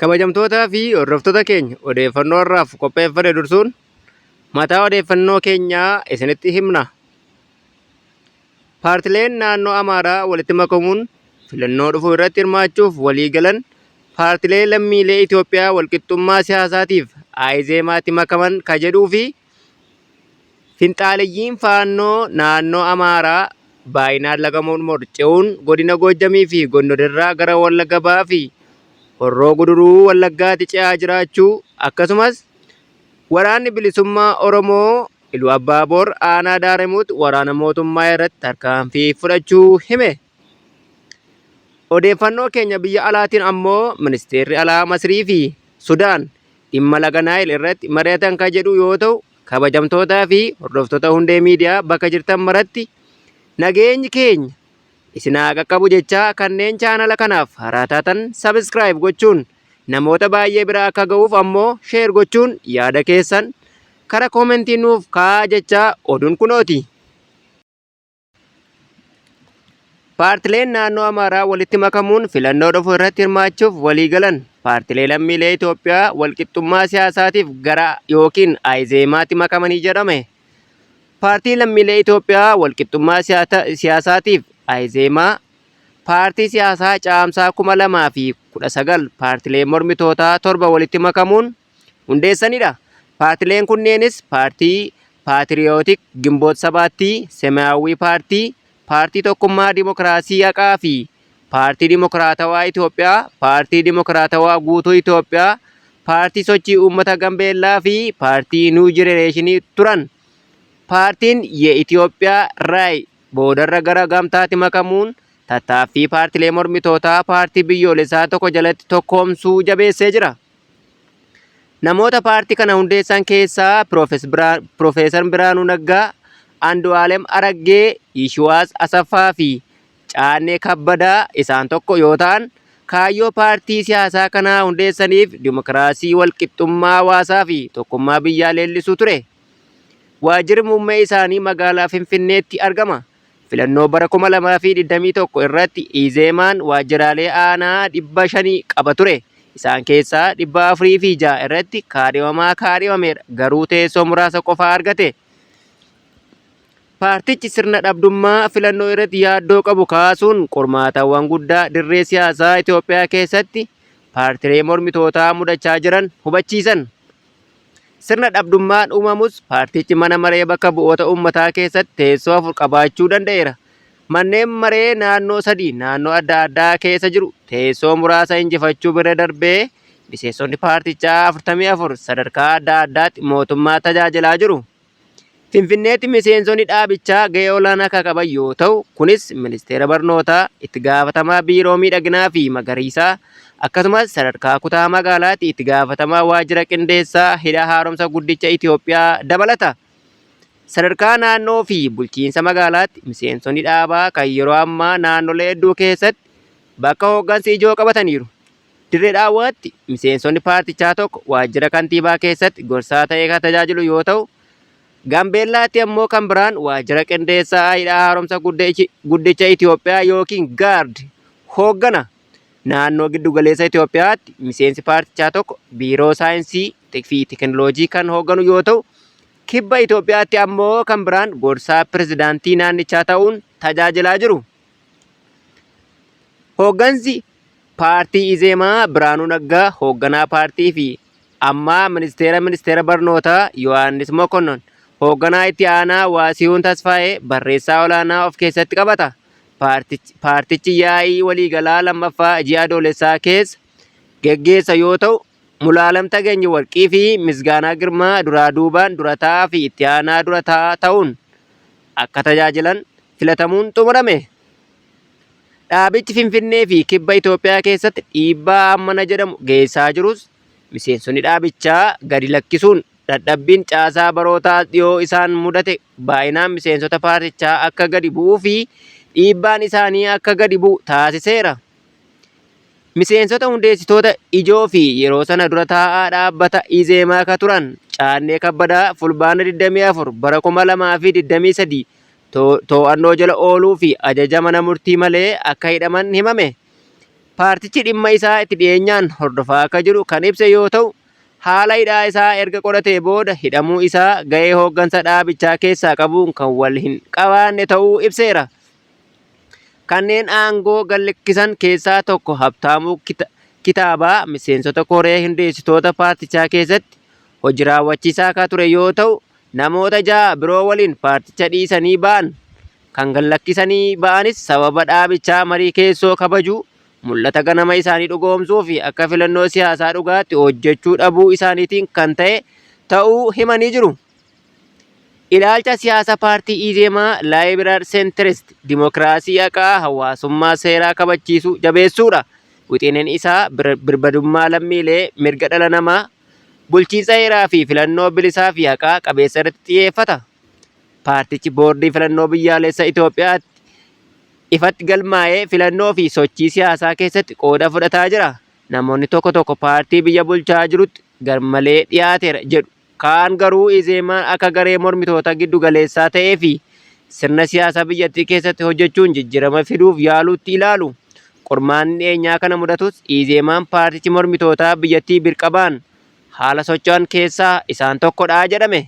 Kabajamtootaa fi hordoftoota keenya odeeffannoo har'aaf qopheeffanne dursuun mataa odeeffannoo keenyaa isinitti himna. Paartileen naannoo Amaaraa walitti makamuun filannoo dhufu irratti hirmaachuuf walii galan paartilee lammiilee Itoophiyaa walqixxummaa siyaasaatiif IZEMAtti makaman ka jedhuu fi Finxaaleyyiin Faannoo naannoo Amaaraa baay'inaan laga Mormor ce'uun godina Goojjamii fi Gondorirraa gara Wallagga Bahaa fi Horroo Guduruu Wallaggaatti ce'aa jiraachuu akkasumas Waraanni Bilisummaa Oromoo Iluu Abbaa Boor aanaa Daaremuutti waraana mootummaa irratti tarkaanfii fudhachuu hime. Odeeffannoo keenya biyya alaatiin ammoo ministeerri alaa Masrii fi Sudaan dhimma laga Naayil irratti mari'atan kan jedhu yoo ta'u, kabajamtootaa fi hordoftoota Hundee Miidiyaa bakka jirtan maratti nageenyi keenya isin haa qaqqabu jechaa kanneen chaanala kanaaf haaraa taatan subscribe gochuun namoota baay'ee bira akka ga'uuf ammoo share gochuun yaada keessan kara koomentii nuuf kaa'aa jechaa oduun kunooti. Paartileen naannoo Amaaraa walitti makamuun filannoo dhufu irratti hirmaachuuf walii galan. Paartilee lammiilee Itoophiyaa walqixxummaa siyaasaatiif gara ykn IZEMAtti makamanii jedhame. Paartiin lammiilee Itoophiyaa walqixxummaa siyaasaatiif IZEMA paartii siyaasaa Caamsaa 2019 paartilee mormitootaa torba walitti makamuun hundeessanidha. Paartileen kunneenis Paartii Paatiriyootik Gimboot Sabaattii, Semayaawwii Paartii, Paartii Tokkummaa Dimokiraasii Haqaa fi Paartii Dimokiraatawaa Itoophiyaa, Paartii Dimokiraatawaa Guutuu Itoophiyaa, Paartii Sochii Uummata Gambeellaa fi Paartii Niw Jenereeshinii turan. Paartiin Ye Itoophiyaa Raay boodarra gara gamtaatti makamuun tattaaffii paartilee mormitootaa paartii biyyoolessaa tokko jalatti tokkoomsuu jabeessee jira. Namoota paartii kana hundeessan keessaa Piroofeesar Biraanuu Naggaa, Andu'aalem Araggee, Yishiwaas Asaffaa fi Caannee Kabbadaa isaan tokko yoo ta'an, kaayyoo paartii siyaasaa kanaa hundeessaniif dimokiraasii, walqixxummaa hawaasaa fi tokkummaa biyyaa leellisuu ture. Waajjirri muummee isaanii magaalaa Finfinneetti argama. Filannoo bara 2021 irratti Izeemaan waajjiraalee aanaa 500 qaba ture. Isaan keessaa 406 irratti kaadhimamaa kaadhimameera, garuu teessoo muraasa qofa argate. Paartichi sirna dhabdummaa filannoo irratti yaaddoo qabu kaasuun qormaatawwan guddaa dirree siyaasaa Itoophiyaa keessatti paartilee mormitootaa mudachaa jiran hubachiisan. Sirna dhabdummaan uumamus paartichi mana maree bakka bu'oota uummataa keessatti teessoo 4 qabaachuu danda'eera. Manneen maree naannoo 3 naannoo adda addaa keessa jiru teessoo muraasa injifachuu bira darbee miseensonni paartichaa 44 sadarkaa adda addaatti mootummaa tajaajilaa jiru. Finfinneetti miseensonni dhaabichaa gahee olaanaa kan qaban yoo ta'u, kunis Ministeera Barnootaa, Itti Gaafatamaa Biiroo Miidhaginaa fi Magariisaa, akkasumas sadarkaa kutaa magaalaatti Itti Gaafatamaa Waajjira Qindeessaa Hidha Haaromsa Guddicha Itiyoophiyaa dabalata. Sadarkaa naannoo fi bulchiinsa magaalaatti miseensonni dhaabaa kan yeroo ammaa naannolee hedduu keessatti bakka hooggansi ijoo qabataniiru. Dirree Dhaawaatti miseensonni paartichaa tokko waajjira kantiibaa keessatti gorsaa ta'ee kan tajaajilu yoo ta'u, Gaambeellaatti ammoo kan biraan waajjira qindeessaa hidha haaromsa guddicha Itoophiyaa yookiin gaard hooggana. Naannoo giddugaleessa Itoophiyaatti miseensi paartichaa tokko biiroo saayinsii fi teekinooloojii kan hoogganu yoo ta'u, kibba Itoophiyaatti ammoo kan biraan gorsaa pirezidaantii naannichaa ta'uun tajaajilaa jiru. Hooggansi Paartii Izeemaa Biraanuu Naggaa hoogganaa paartii fi ammaa ministeera ministeera barnootaa Yohaannis Mokonnon hoogganaa itti aanaa Waasihun Tasfaayee barreessaa olaanaa of keessatti qabata. Paartichi yaa'ii waliigalaa lammaffaa ji'a Adoolessaa keessa geggeessa yoo ta'u, Mulaalam Tagenyi Warqii fi Misgaanaa Girmaa duraa duubaan dura taa'aa fi itti aanaa dura taa'aa ta'uun akka tajaajilan filatamuun xumurame. Dhaabichi Finfinnee fi Kibba Itoophiyaa keessatti dhiibbaa hammana jedhamu geessisaa jirus miseensonni dhaabichaa gadi lakkisuun dadhabbiin caasaa barootaa as dhiyoo isaan mudate baay'inaan miseensota paartichaa akka gadi bu'uu fi dhiibbaan isaanii akka gadi bu'u taasiseera. Miseensota hundeessitoota ijoo fi yeroo sana dura taa'aa dhaabbata Izeemaa ka turan Caannee Kabbadaa Fulbaana 24 bara 2023 too'annoo jala ooluu fi ajaja mana murtii malee akka hidhaman himame. Paartichi dhimma isaa itti dhiyeenyaan hordofaa akka jiru kan ibse yoo ta'u, haala hidhaa isaa erga qoratee booda hidhamuu isaa gahee hooggansa dhaabichaa keessaa qabuun kan wal hin qabaanne ta'uu ibseera. Kanneen aangoo gad-lakkisan keessaa tokko Habtaamuu Kitaabaa miseensota koree hundeessitoota paartichaa keessatti hoji raawwachiisaa ka ture yoo ta'u, namoota 6 biroo waliin paarticha dhiisanii ba'an. Kan gad-lakkisanii ba'anis sababa dhaabichaa marii keessoo kabajuu, mul'ata ganama isaanii dhugoomsuu fi akka filannoo siyaasaa dhugaatti hojjechuu dhabuu isaaniitiin kan ta'e ta'uu himanii jiru. Ilaalcha siyaasa paartii Izeemaa Laayibiral Seentirist dimokiraasii haqaa hawaasummaa seeraa kabachiisu jabeessuudha. Wixineen isaa birbadummaa lammiilee, mirga dhala namaa, bulchiinsa heeraa fi filannoo bilisaa fi haqaa qabeessa irratti xiyyeeffata. Paartichi Boordii Filannoo Biyyaalessa Itoophiyaatti ifatti galmaa'ee filannoo fi sochii siyaasaa keessatti qooda fudhataa jira. Namoonni tokko tokko paartii biyya bulchaa jirutti garmalee dhiyaateera jedhu. Kaan garuu Izeemaan akka garee mormitoota giddu galeessaa ta'ee fi sirna siyaasaa biyyattii keessatti hojjechuun jijjiirama fiduuf yaaluutti ilaalu. Qormaanni dhiyeenyaa kana mudatus Izeemaan paartichi mormitootaa biyyattii birqabaan haala socho'an keessaa isaan tokkodha jedhame.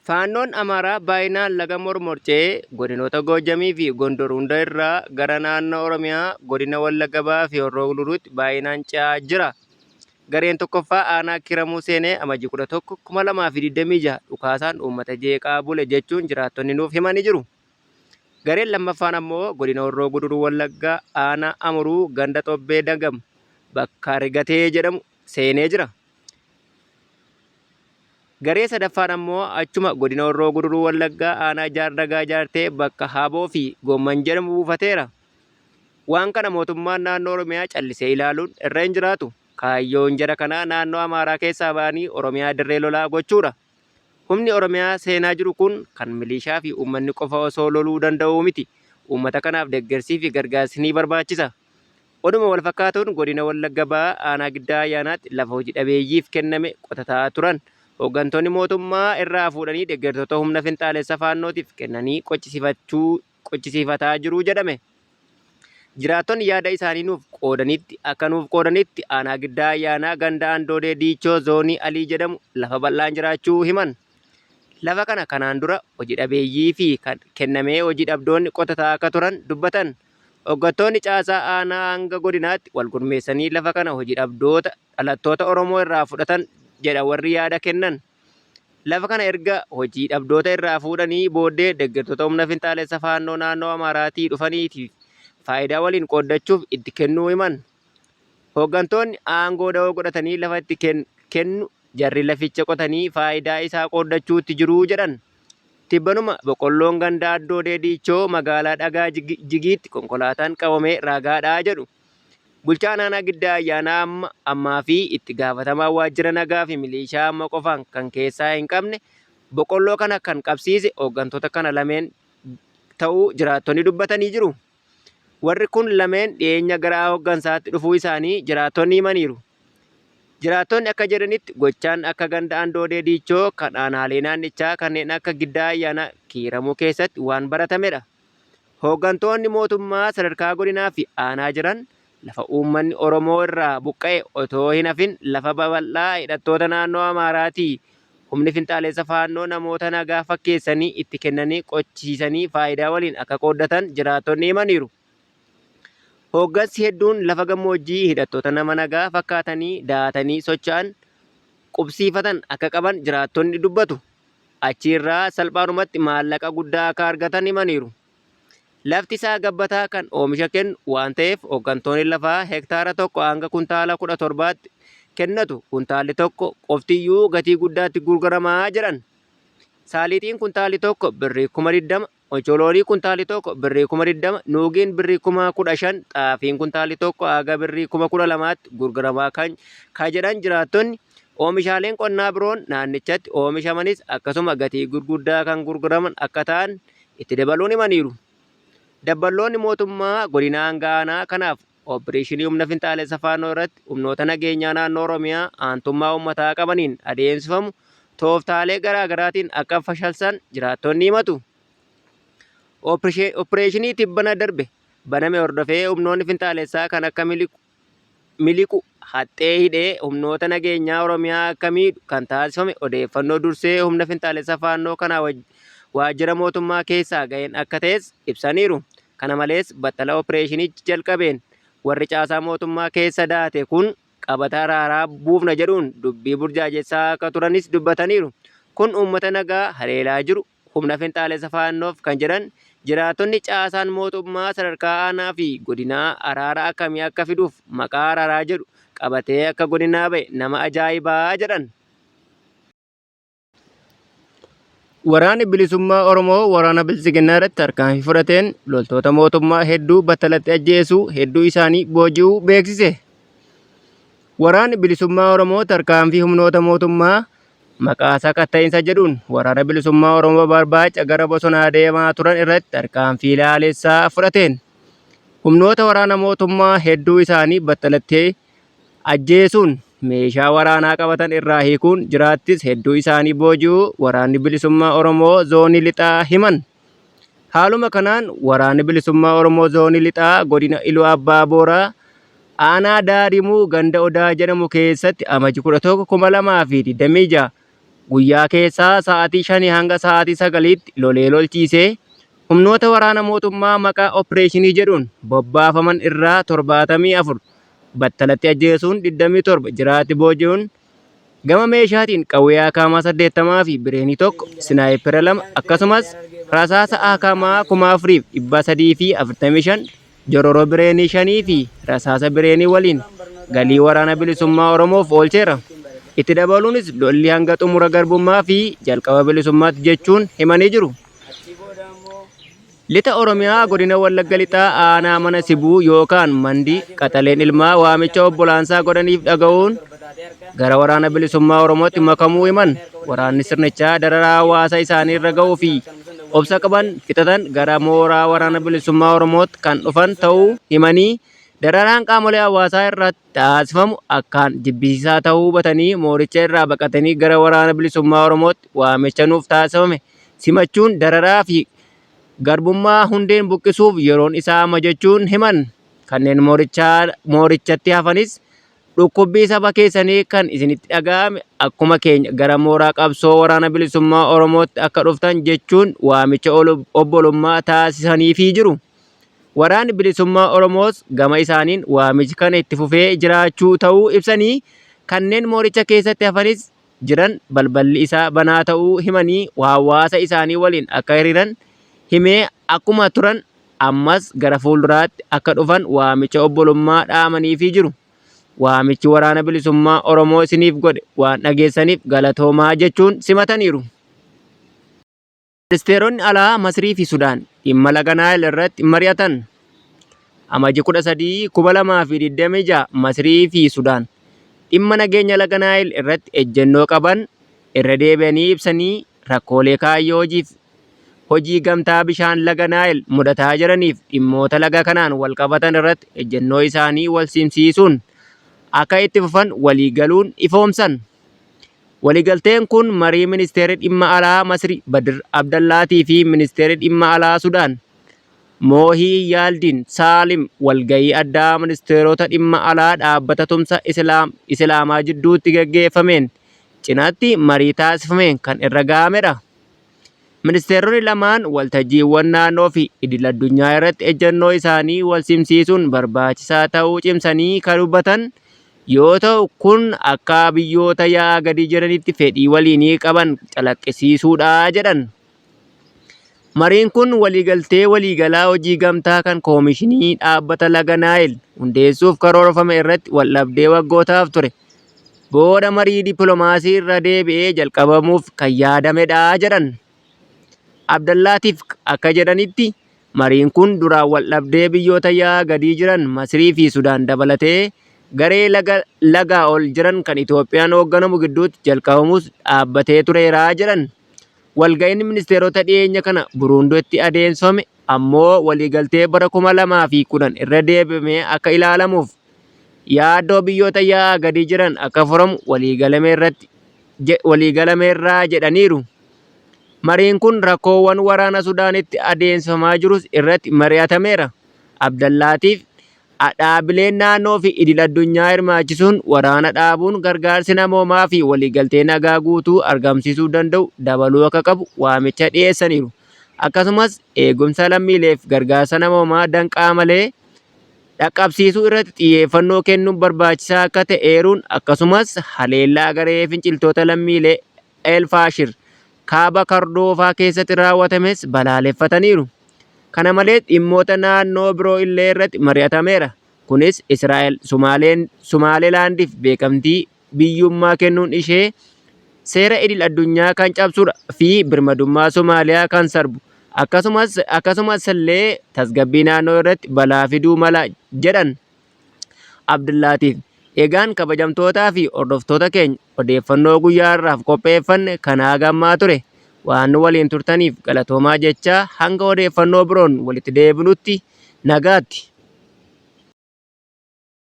Faannoon Amaaraa baay'inaan laga Mormor ce'ee godinoota Goojjamii fi Gondor hunda irraa gara naannoo Oromiyaa godina Wallagga Bahaa fi Horroo Guduruutti baay'inaan ce'aa jira. Gareen tokkoffaa aanaa Kiiramuu seenee Amajjii 11, 2026 dhukaasaan uummata jeeqaa bule jechuun jiraattonni nuuf himanii jiru. Gareen lammaffaan ammoo godina Horroo Guduruu Wallaggaa aanaa Amuruu ganda Xobbee Dagam bakka Rigatee jedhamu seenee jira. Garee sadaffaan ammoo achuma godina Horroo Guduruu Wallaggaa aanaa Jaardagaa Jaartee bakka Haboo fi Goomman jedhamu buufateera. Waan kana mootummaan naannoo Oromiyaa callisee ilaaluun irra hin jiraatu. Kaayyoon jara kanaa naannoo Amaaraa keessaa ba'anii Oromiyaa dirree lolaa gochuudha. Humni Oromiyaa seenaa jiru kun kan miliishaa fi uummanni qofa osoo loluu danda'uu miti. Uummata kanaaf deggersii fi gargaarsi ni barbaachisa. Oduma wal fakkaatuun Godina Wallagga Bahaa Aanaa Giddaa Ayyaanaatti lafa hoji dhabeeyyiif kenname qotataa turan hooggantoonni mootummaa irraa fuudhanii deggertoota humna finxaalessa Faannootiif kennanii qochisiifataa jiru jedhame. Jiraattonni yaada isaanii nuuf qoodanitti akka nuuf qoodanitti Aanaa Giddaa Ayyaanaa ganda Andoodee Diichoo Zoonii Alii jedhamu lafa bal'aan jiraachuu himan. Lafa kana kanaan dura hoji dhabeeyyii fi kennamee hojii dhabdoonni qotataa akka turan dubbatan. Hoggantoonni caasaa aanaa hanga godinaatti wal gurmeessanii lafa kana hoji dhabdoota dhalattoota Oromoo irraa fudhatan jedha warri yaada kennan. Lafa kana erga hojii dhabdoota irraa fuudhanii booddee deggertoota humna finxaalessa Faannoo naannoo Amaaraatii dhufaniitiif faayidaa waliin qooddachuuf itti kennuu himan. Hoggantoonni aangoo dawoo godhatanii lafa itti kennu jarri laficha qotanii faayidaa isaa qooddachuutti jiru jedhan. Tibbanuma boqolloon ganda Addoodee Diichoo magaalaa Dhagaa Jigiitti konkolaataan qabame ragaadha jedhu. Bulchaan aanaa Giddaa Ayyaanaa amma ammaa fi itti gaafatamaan waajjira nagaa fi miliishaa amma qofaan kan keessaa hin qabne boqolloo kana kan qabsiise hooggantoota kana lameen ta'uu jiraattonni dubbatanii jiru. Warri kun lameen dhiyeenya gara hooggansaatti dhufuu isaanii jiraattonni himaniiru. Jiraattonni akka jedhanitti gochaan akka ganda Andoodee Diichoo kan aanaalee naannichaa kanneen akka Giddaa Ayyaanaa Kiiramuu keessatti waan baratamedha. Hooggantoonni mootummaa sadarkaa godinaa fi aanaa jiran lafa uummanni Oromoo irraa buqqa'e otoo hin hafin lafa babal'aa hidhattoota naannoo Amaaraatii humni finxaalessa Faannoo namoota nagaa fakkeessanii itti kennanii qochisiisanii faayidaa waliin akka qooddatan jiraattonni himaniiru. Hooggansi hedduun lafa gammoojjii hidhattoota nama nagaa fakkaatanii dahatanii socho'an qubsiifatan akka qaban jiraattonni dubbatu. Achi irraa salphaadhumatti maallaqa guddaa akka argatan himaniiru. Lafti isaa gabbataa kan oomisha kennu waan ta'eef hooggantoonni lafaa hektaara tokko hanga kuntaala 17tti kennatu. Kuntaalli tokko qoftiyyuu gatii guddaatti gurgurama jedhan. Saaliixiin kuntaalli tokko birrii 20,000, Ocholoonii kuntaalli tokko birrii 20,000, nuugiin birrii 15,000, xaafiin kuntaalli tokko haga birrii 12,000tti gurguramaa kan ka jedhan jiraattonni, oomishaaleen qonnaa biroon naannichatti oomishamanis akkasuma gatii gurguddaa kan gurguraman akka ta'an itti dabaluun himaniiru. Dabballoonni mootummaa godinaa hanga aanaa kanaaf ooppireeshinii humna finxaalessa Faannoo irratti humnoota nageenyaa naannoo Oromiyaa aantummaa uummataa qabaniin adeemsifamu tooftaalee garaa garaatiin akka fashalsan jiraattonni himatu. Ooppireeshinii tibbana darbe baname hordofee humnoonni finxaalessaa kan akka miliqu haxxee hidhee humnoota nageenyaa Oromiyaa akka miidhu kan taasifame odeeffannoo dursee humna finxaalessa Faannoo kanaa waajjira mootummaa keessaa gaheen akka ta'es ibsaniiru. Kana malees battala opireeshinichi jalqabeen warri caasaa mootummaa keessa daate kun qabata araaraa buufna jedhuun dubbii burjaajessaa akka turanis dubbataniiru. Kun uummata nagaa haleelaa jiru humna finxaalessa Faannoof kan jedhan jiraattonni caasaan mootummaa sadarkaa aanaa fi godinaa araara akkamii akka fiduuf maqaa araaraa jedhu qabatee akka godinaa ba'e nama ajaa'ibaa jedhan. Waraanni Bilisummaa Oromoo waraana Biltsiginnaa irratti tarkaanfii fudhateen loltoota mootummaa hedduu battalatti ajjeesuu, hedduu isaanii booji'uu beeksise. Waraanni Bilisummaa Oromoo tarkaanfii humnoota mootummaa maqaa sakatta'insa jedhuun Waraana Bilisummaa Oromoo barbaacha gara bosonaa deemaa turan irratti tarkaanfii laalessaa fudhateen humnoota waraana mootummaa hedduu isaanii battalatti ajjeesuun meeshaa waraanaa qabatan irraa hiikuun jiraattis hedduu isaanii booji'uu Waraanni Bilisummaa Oromoo Zoonii Lixaa himan. Haaluma kanaan Waraanni Bilisummaa Oromoo Zoonii Lixaa Godina Iluu Abbaa Booraa Aanaa Daarimuu ganda Odaa jedhamu keessatti Amajji 11, 2026 guyyaa keessaa sa'aatii 5 hanga sa'aatii 9tti lolee lolchiisee humnoota waraana mootummaa maqaa oppireeshinii jedhuun bobbaafaman irraa 74 battalatti ajjeesuun 27 jiraatti booji'uun gama meeshaatiin qawwee akaamaa 80 fi bireenii 1, sinaayipera 2 akkasumas rasaasa akaamaa 4345, jororoo bireenii 5 fi rasaasa bireenii waliin galii Waraana Bilisummaa Oromoof oolcheera. Itti dabaluunis lolli hanga xumura garbummaa fi jalqaba bilisummaatti jechuun himanii jiru. Lixa Oromiyaa Godina Wallagga Lixaa Aanaa Mana Sibuu yookaan Mandii qaxaleen ilmaa waamicha obbolaansaa godhaniif dhaga'uun gara Waraana Bilisummaa Oromootti makamuu himan. Waraanni sirnichaa dararaa hawaasa isaanii irra ga'uu fi obsa qaban fixatan gara mooraa Waraana Bilisummaa Oromootti kan dhufan ta'uu himanii, dararaan qaamolee hawaasaa irratti taasifamu akkaan jibbisiisaa ta'uu hubatanii mooricha irraa baqatanii gara Waraana Bilisummaa Oromootti waamicha nuuf taasifame simachuun dararaa fi garbummaa hundeen buqqisuuf yeroon isaa amma jechuun himan. Kanneen moorichatti hafanis dhukkubbii saba keessanii kan isinitti dhaga'ame akkuma keenya gara mooraa qabsoo Waraana Bilisummaa Oromootti akka dhuftan jechuun waamicha obbolummaa taasisaniifii jiru. Waraanni Bilisummaa Oromoos gama isaaniin waamichi kana itti fufee jiraachuu ta'uu ibsanii kanneen mooricha keessatti hafanis jiran balballi isaa banaa ta'uu himanii hawaasa isaanii waliin akka hiriiran himee akkuma turan ammas gara fuulduraatti akka dhufan waamicha obbolummaa dhaamaniifii jiru. Waamichi Waraana Bilisummaa Oromoo isiniif godhe waan dhageessaniif galatoomaa jechuun simataniiru. Ministeeronni alaa Masrii fi Sudaan dhimma laga Naayil irratti mari'atan. Amajji 13, 2026 Masrii fi Sudaan dhimma nageenya laga Naayil irratti ejjennoo qaban irra deebi'anii ibsanii rakkoolee kaayyoo hojiif hojii gamtaa bishaan laga Naayil mudataa jiraniif dhimmoota laga kanaan walqabatan irratti ejjennoo isaanii walsimsiisuun akka itti fufan waliigaluun ifoomsan. Waliigalteen kun marii Ministeerri Dhimma Alaa Masri Badr Abdallaatii fi Ministeerri Dhimma Alaa Sudaan Moohii Yaaldiin Saalim walgahii addaa ministeerota dhimma alaa Dhaabbata Tumsa Isilaamaa jidduutti gaggeeffameen cinatti marii taasifameen kan irra gahamedha. Ministeeronni lamaan waltajjiiwwan naannoo fi idil-addunyaa irratti ejjennoo isaanii walsimsiisuun barbaachisaa ta'uu cimsanii kan dubbatan yoo ta'u, kun akka biyyoota yaa'aa gadi jiranitti fedhii waliinii qaban calaqqisiisuudha jedhan. Mariin kun waliigaltee waliigalaa hojii gamtaa kan Koomishinii Dhaabbata Laga Naayil hundeessuuf karoorfame irratti waldhabdee waggootaaf ture booda marii dippilomaasii irra deebi'ee jalqabamuuf kan yaadamedha jedhan. Abdallaatiif akka jedhanitti, mariin kun duraan waldhabdee biyyoota yaa'aa gadii jiran Masrii fi Sudaan dabalatee garee laga lagaa ol jiran kan Itoophiyaan hoogganamu gidduutti jalqabamus dhaabbatee tureera jedhan. Walga'iin ministeerota dhiyeenya kana Buruundiitti adeemsifame ammoo waliigaltee bara 2010 irra deebi'amee akka ilaalamuuf yaaddoo biyyoota yaa'aa gadii jiran akka furamu waliigalameerra jedhaniiru. Mariin kun rakkoowwan waraana Sudaanitti adeemsifamaa jirus irratti mari'atameera. Abdallaatiif dhaabileen naannoo fi idil addunyaa hirmaachisuun waraana dhaabuun gargaarsi namoomaa fi waliigaltee nagaa guutuu argamsiisuu danda'u dabaluu akka qabu waamicha dhiyeessaniiru. Akkasumas eegumsa lammiileef gargaarsa namoomaa danqaa malee dhaqqabsiisuu irratti xiyyeeffannoo kennuun barbaachisaa akka ta'e eeruun akkasumas haleellaa garee finciltoota lammiilee El Faashir kaaba Kardoofaa keessatti raawwatames balaaleffataniiru. Kana malees dhimmoota naannoo biroo illee irratti mari'atameera. Kunis Israa'el Sumaaleelaandiif beekamtii biyyummaa kennuun ishee seera idil addunyaa kan cabsudha fi birmadummaa Somaaliyaa kan sarbu akkasumas akkasumas illee tasgabbii naannoo irratti balaa fiduu mala jedhan Abdullaatiif. Egaan kabajamtootaa fi hordoftoota keenya odeeffannoo guyyaa har'aaf qopheeffanne kan haga ammaa ture. Waan nu waliin turtaniif galatoomaa jechaa hanga odeeffannoo biroon walitti deebinutti nagaatti.